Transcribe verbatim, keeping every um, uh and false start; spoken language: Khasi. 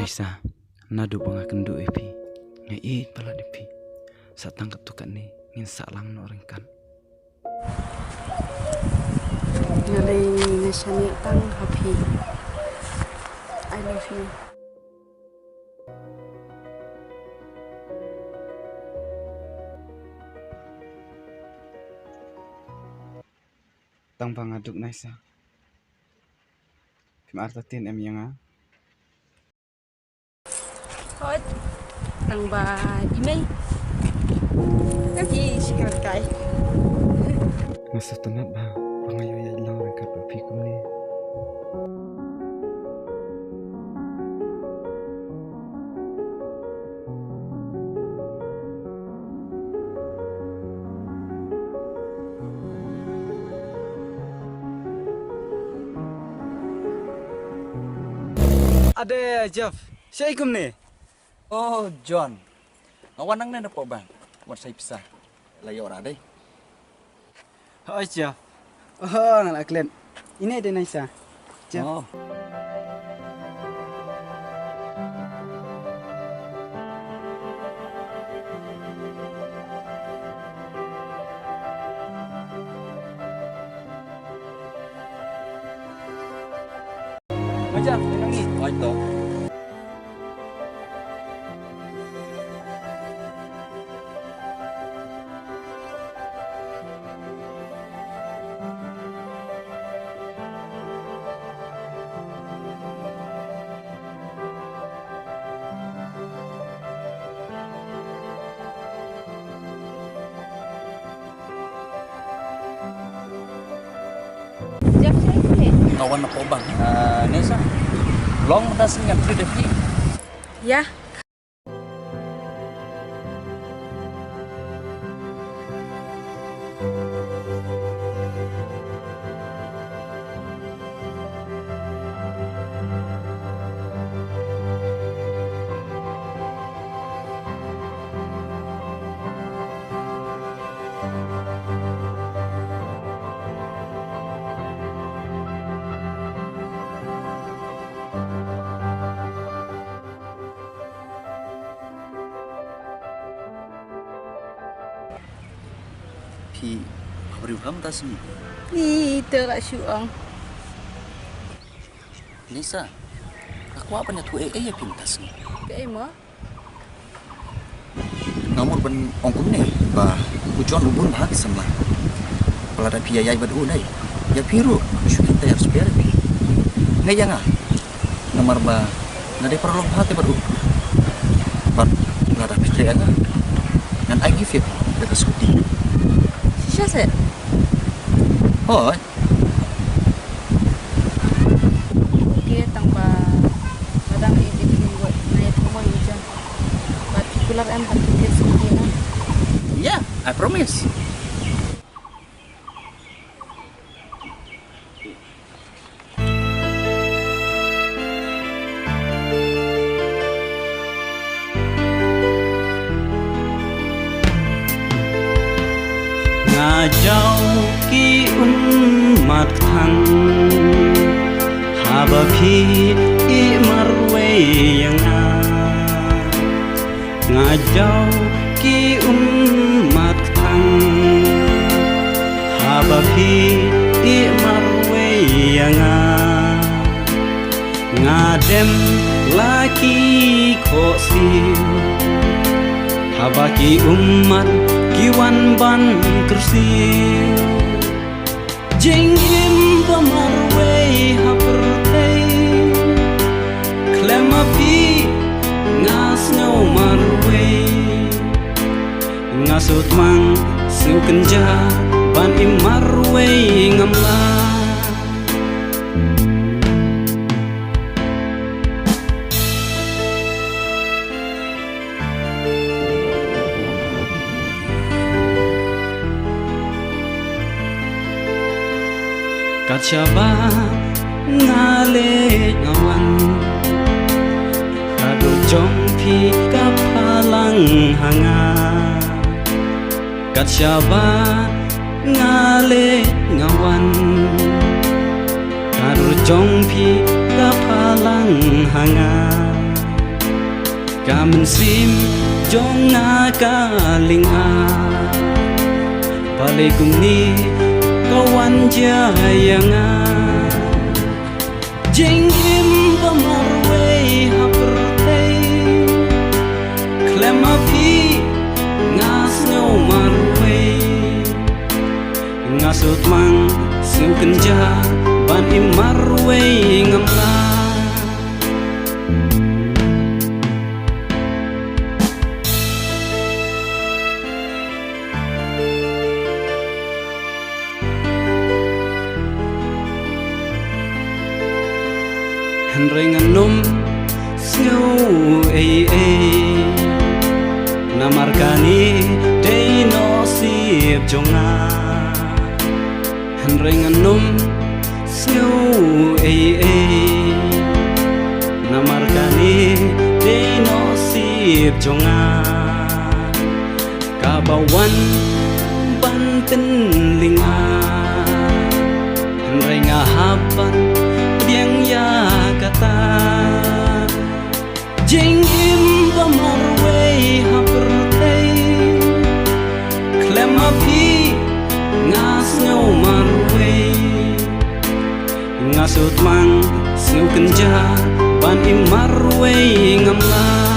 Pisa, naduh ba nga kynduh ïa phi, nga ïeit palat ïa phi. Sa tang katto katne ngin sah lang noh ryngkat. Nga dei nga shaniah tang ha phi. I love you. Tang ba nga duk Naisa. Phim artatien em ïa nga? Hooid. Tang ba i mei. Ka ki shikar kai. Nga sngewtynnat ba, ba nga ïoh ïaid lang ryngkat bad phi kumne. Ade, Jeff, shaei kumne? Oh, John. Nga wan nangne napoh bank. Wan shai pisa. La ïoh ra dei. Hooid, Jeff. Oh, nga la klet. Ine dei Naisa. Jeff. Oh. Macam, dah nangis. Oh, itu. Jeff, shaei kumne? Nga wan napoh bank. Ah, Naisa. Long mynta sngi ngan treat ïa phi. Ïa. Phi hap briew ham ta sngi. Ni te la shu ong. Naisa, nga kwah ban ïathuh ei ei ïa phi mynta sngi. Kaei mo? Nga mut ban ong kumne ba u John u bun bha ki samla. Ba lada phi ïaid bad u dei, ïa phi ruh u shu kheiñ tayar shuwa ïa phi. Ngeit ïa nga, namar ba nga dei para lok bha te bad u. Bad lada phi trei ïa nga, ngan ai gift ïa phi da ka scooty. Shisha seh? Hooid. Okay, tang ba lada nga ïeit ïa phi, nga ïathuh mo ïa u John. Bad phi kular em ba phi trei sngewthuh ïa nga? Yeah, I promise. Nga jaw ki ummat kthang haba phi ïeh marwei ïa nga. Nga jaw ki ummat kthang haba phi ïeh marwei ïa nga. Nga dem la ki khohsiew haba ki ummat ki wan ban kyrsiew. Jingim ba marwei ha pyrthei, khlem ma phi nga sngew marwei. Nga sngewtmang sngewkynjah ban im marwei ngam lah. Kat shaba nga leit nga wan, ka dur jong phi ka phalang ha nga. Kat shaba nga leit nga wan, ka dur jong phi ka phalang ha nga. Ka mynsiem jong nga ka lynga, balei kumne ka wan jia ïa nga. Jingim ba marwei ha pyrthei, khlem ma phi nga sngew marwei. Nga sngewtmang sngewkynjah ban im marwei ngam lah. Hynrei ngan ym sngew ei ei, namar kane dei nusip jong nga. Hynrei ngan ym sngew ei ei, namar kane dei nusip jong nga. Kaba wan ban pynlynga, hynrei nga hap ban pdiang ïa kata. Jingim ba marwei ha pyrthei, khlem ma phi nga sngew marwei. Nga sngewtmang sngewkynjah ban im marwei ngam lah.